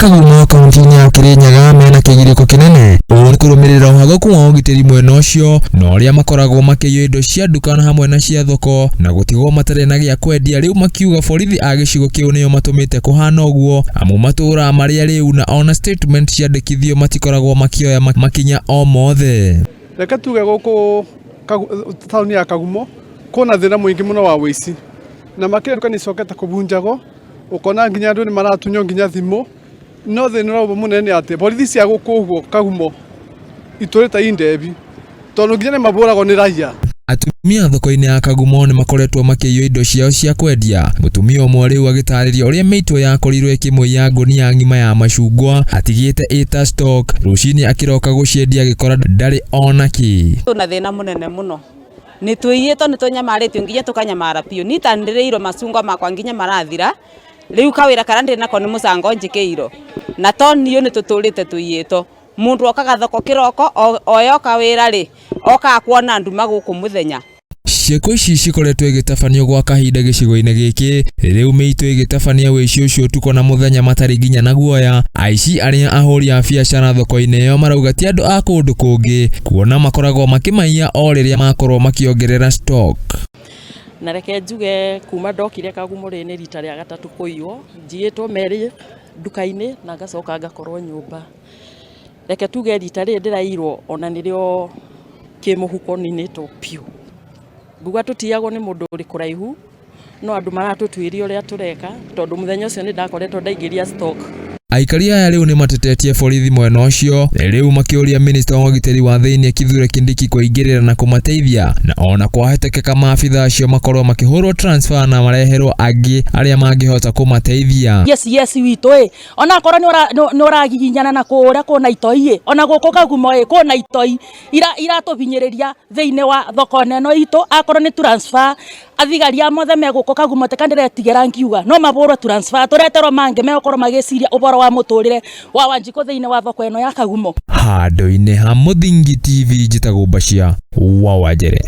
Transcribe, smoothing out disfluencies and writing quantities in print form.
Kagumo kaunti-inĩ ya Kirinyaga mena kĩgirĩko kĩnene. Ũũ nĩ kũrũmĩrĩra ũhagũku wa ũgitĩri mwena ũcio na ũrĩa makoragwo makĩiywo indo cia nduka na hamwe na cia thoko na gũtigwo matarĩ na gĩa kwendia, rĩu makiuga borithi a gĩcigo kĩu nĩo matũmĩte kũhana ũguo amu matũra marĩa rĩu na ona statement ciandĩkithio matikoragwo makĩoya makinya o mothe. Reke tuge gũkũ taũni ya Kagumo kwĩna thĩna mũingĩ mũno wa ũici, na makĩria nduka nĩ icokete kũbunjagwo, ũkona nginya andũ nĩ maratunywo nginya thimũ, no thĩna ũrĩa mũnene nĩ atĩ borithi cia gũkũ ũguo Kagumo itũrĩte indebi, tondũ nginya nĩ mabũragwo nĩ raia. Atumia thoko-inĩ ya Kagumo nĩ makoretwo makĩiywo indo ciao cia kwendia. Mũtumia ũmwe rĩu agĩtarĩria ũrĩa mĩitũ yakorirwo ĩkĩmũiya ngũnia ng'ima ya macungwa atigĩte ĩta stock, rũcinĩ akĩroka gũciendia agĩkora ndarĩ ona kĩ. Twĩna thĩna mũnene mũno nĩ tũiyĩtwo nĩ tũnyamarĩtio nginya tũkanyamara biũ niĩ ta ndĩrĩirwo macungwa makwa nginya marathira rĩu kawĩra karĩa ndĩ nako nĩ mũcango njĩkĩirwo na to niĩ nĩ tũtũrĩte tũiyĩtwo. Mũndũ okaga thoko kĩroko oyoka wĩra rĩ okaga kuona nduma gũkũ mũthenya. Ciĩko ici cikoretwo igĩtabanio gwa kahinda gĩcigo-inĩ gĩkĩ, rĩu mĩitũ ĩgĩtabania ũici ũcio ũtukũ na mũthenya matarĩ nginya na guoya. Aici arĩa ahũri a biacara thoko-inĩ ĩyo marauga ti andũ a kũndũ kũngĩ, kuona makoragwo makĩmaiya o rĩrĩa makorwo makĩongerera stock. Na reke njuge kuma ndokire Kagumo rĩ nĩ rita rĩa gatatũ kũiywo, njiyĩtwo merĩ nduka-inĩ na ngacoka ngakorwo nyũmba. Reke tuge rita rĩrĩ ndĩraiyirwo ona nĩrĩo kĩmũhuko ninĩtwo biũ. Nguga tũtiyagwo nĩ mũndũ ũrĩ kũraihu, no andũ maratũtuĩria ũrĩa tũreka, tondũ mũthenya ũcio nĩ ndakoretwo ndaingĩria stock. Aikari aya rĩu nĩ matetetie borithi mwena ũcio, rĩu makĩũria minista wa ũgitĩri wa thĩinĩ Kithure Kindiki kũingĩrĩra na kũmateithia, na ona kwahotekeka maabitha acio makorwo makĩhũrwo transfer na mareherwo angĩ arĩa mangĩhota kũmateithia. Yes, yes witũ ĩ ona akorwo nĩ ũragiginyana na kũrĩa kwĩna itoi ĩ ona gũkũ Kagumo ĩ kwĩna itoi iratũhinyĩrĩria thĩinĩ wa thoko ĩno itũ, akorwo nĩ transfer athigari aya mothe me gũkũ Kagumo teka ndĩretigĩra ngiuga no mahũrwo transfer tũreterwo mangĩ megũkorwo magĩciria ũhoro wa mũtũrĩre wa Wanjikũ thĩinĩ wa thoko ĩno ya Kagumo. Handũ-inĩ ha Mũthingi TV, njĩtagwo Bashir wa Wanjere.